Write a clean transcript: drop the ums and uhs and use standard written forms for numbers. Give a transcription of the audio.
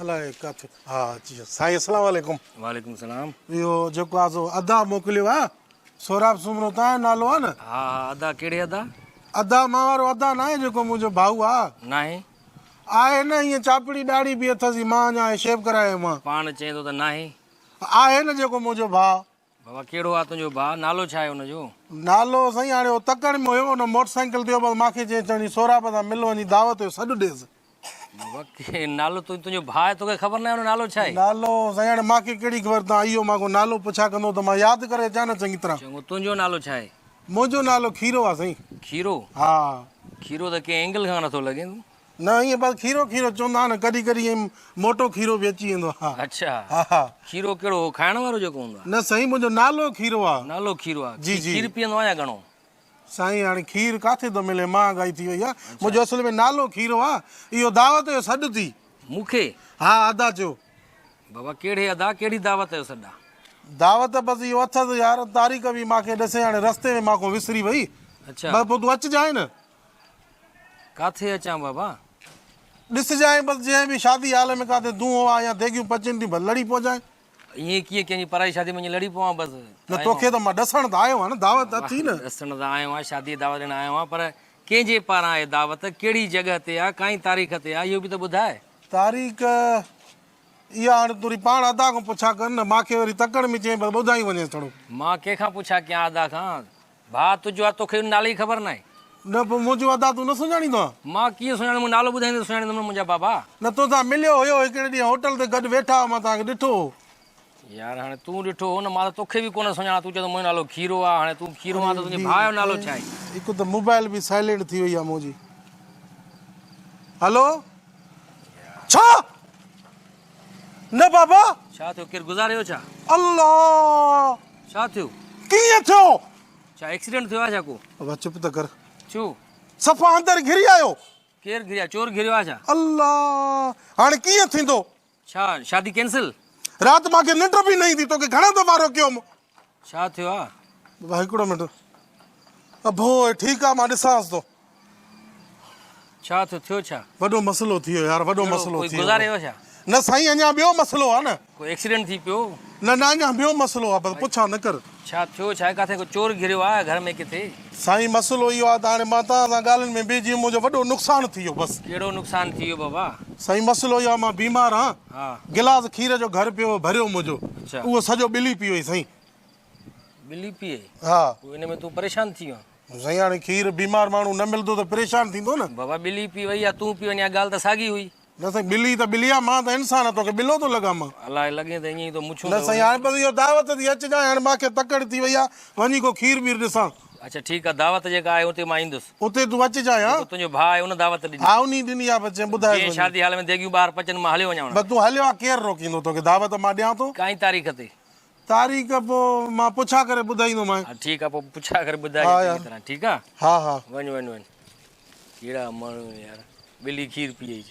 الائي ڪاٿي ها اچي ويو. سائين اسلام عليڪم. وعليڪم السلام. اهو جيڪو آ سو ادا موڪليو آ سهراب سومرو تنهنجو نالو آ نه. ها ها ادا ڪهڙي ادا. ادا مان وارو ادا ناهي جيڪو منهنجو ڀائو آ. ناهي. آهي نه ائين چاپڙي ڏاڙهي به اٿس مان اڃا شيو ڪرائي آيو آهيان. پاڻ چئين ٿو ته ناهي. آهي نه جيڪو منهنجو ڀاء. بابا ڪهڙو آ تنهنجو ڀاء نالو ڇا آهي ان جو. نالو سائين هاڻي هو تڪڙ ۾ هيو ان موٽر سائيڪل تي هيو بس مانکي چيائين چڻي سهراب سان مل وڃي دعوت جو سڏ ڏيس. بابا ڪي نالو تنهنجو ڀاء آهي توکي خبر ناهي ان جو نالو ڇا آهي. نالو سائين هاڻي مانکي ڪهڙي خبر تان اهو مان کان نالو پڇا ڪندو ته مان ياد ڪري اچان نه چڱي طرح. چڱو تنهنجو نالو ڇا آهي. منهنجو نالو کيرو آ سائين. کيرو؟ ها. کيرو ته ڪنهن اينگل کان نٿو لڳين تون. نه ائين بس کيرو کيرو چوندا آهن ڪڏهن ڪڏهن ائين موٽو کيرو به اچي ويندو آ. اڇا ها. کيرو ڪهڙو هو کائڻ وارو جيڪو هوندو آ. نه سائين منهنجو نالو کيرو آ. نالو کيرو آ. جي جي. کير پيئندو آهيان گهڻو. سائين هاڻي کير ڪاٿي ٿو ملي مهانگائي ٿي وئي آ منهنجو اصل ۾ نالو کيرو آ اهو دعوت جو سڏ ٿي. مون کي؟ ها ادا چيو. بابا ڪهڙي ادا ڪهڙي دعوت جو سڏ آ. دعوت بس اهو اٿس يار تاريخ به مان کي ڏسي هاڻي رستي ۾ مان کان وسري وئي. اڇا. بس پوء تون اچجانء نه. ڪاٿي اچان بابا. ڏسجانء بس جنهن به شادي هال ۾ ڪاٿي دونهون آ يا ديڳيون پچن ٿيون بس لڙي پوجانء. ائين ڪيئن ڪنهن جي پرائي شادي ۾ وڃي لڙي پوان بس. نه توکي ته مان ڏسڻ ته آيو آهيان نه دعوت اٿي نه. ڏسڻ ته آيو آهيان شادي جي دعوت ڏيڻ آيو آهيان پر ڪنهن جي پاران آهي دعوت ڪهڙي جڳهه تي آ ڪائين تاريخ تي آ اهو به ته ٻڌاء. تاريخ اها هاڻي تون وري پاڻ ادا کان پڇا ڪر نه مان کي وري تڪڙ ۾ چئين بس ٻڌائي وڃيس ٿورو. مان ڪنهن کان پڇا ڪيان ادا کان ڀاء تنهنجو آ توکي ان نالي جي خبر ناهي. نه پوء منهنجو ادا تون نه سڃاڻيندو آن؟ مان ڪيئن سڃاڻندم مون نالو ٻڌائيندين ته سڃاڻيندم نه منهنجا بابا. نه توسان مليو هيو هڪڙي ڏينهن هوٽل تي گڏ ويٺا هئا مان توهان کي ڏٺو هو. يار هاڻي تون ڏٺو هو نه مان ته توکي به ڪونه سڃاڻان تون چئين ٿو منهنجو نالو کيرو آ هاڻي تون کيرو آن ته تنهنجي ڀاء جو نالو ڇا آهي؟ هڪ ته موبائل به سائلينٽ ٿي وئي آ منهنجي. هلو ڇا؟ نه بابا. ڇا ٿيو ڪير گذاري ويو ڇا؟ الله. ڇا ٿيو؟ ڪيئن ٿيو؟ ڇا ايڪسيڊنٽ ٿيو آهي ڇا ڪو؟ بابا چپ ته ڪر. ڇو؟ صفا اندر گهري آيو. ڪير گهري آيو؟ چور گهريو آهي ڇا؟ الله هاڻي ڪيئن ٿيندو؟ ڇا شادي ڪينسل؟ رات مان کي ننڊ به نه ايندي توکي گهڻا دفعا روڪيو هوم. ڇا ٿيو آ؟ بابا هڪڙو منٽ. ابو ٺيڪ آ مان ڏسانس ٿو. ڇا ٿيو ٿيو ڇا؟ وڏو مسئلو ٿي ويو يار وڏو مسئلو ٿي ويو. گذاري ويو ڇا؟ نه سائين اڃا ٻيو مسئلو آ نه. ڪو ايڪسيڊنٽ ٿي پيو؟ نه نه اڃا ٻيو مسئلو آ بس پڇا نه ڪر. ڇا ٿيو ڇا ڪاٿي ڪو چور گهريو آ گهر ۾ ڪٿي؟ سائين مسئلو اهو آ ته هاڻي مان توهان سان ڳالهين ۾ بيهجي ويم منهنجو وڏو نقصان ٿي ويو بس. ڪهڙو نقصان ٿي ويو بابا؟ سائين مسئلو اهو آ مان بيمار آن گلاس کير جو گهر پيو هو ڀريو منهنجو اهو سڄو ٻلي پي وئي سائين. ٻلي پي وئي؟ ها. پوء ان ۾ تون پريشان ٿي ويو آن؟ سائين هاڻي کير بيمار ماڻهو نه ملندو ته پريشان ٿيندو نه. بابا ٻلي پي وئي يا تون پي وڃين اها ڳالهه ته ساڳي هئي. نه سائين ٻلي ته ٻلي آ مان ته انسان آ توکي ٻلو ٿو لڳان مان. الاء لڳين ته ائين ئي ٿو مڇون نه سائين هاڻي بس اهو دعوت ٿي اچجانء هاڻي مان کي تڪڙ ٿي وئي آ وڃي ڪو کير ٻير ڏسان. اڇا ٺيڪ آ دعوت جيڪا آهي اتي مان ايندس. اتي تون اچجانء ها. جيڪو تنهنجو ڀاء آهي ان دعوت ڏني. ها انهي ڏني آ بس چئين ٻڌايس جنهن وڃي. شادي هال ۾ ديڳيون ٻاهر پچن مان هليو وڃان ان بس ۾. تون هليو آ ڪير روڪيندو توکي دعوت مان ڏيان ٿو. ڪائين تاريخ تي. تاريخ پوء مان پڇا ڪري ٻڌائيندومانء. ها ٺيڪ آ پوء پڇا ڪري ٻڌائجانء چڱي طرح ٺيڪ آ. ها ها. وڃ وڃ وڃ. ڪهڙا ماڻهو آهن يار ٻلي کير پي آئي.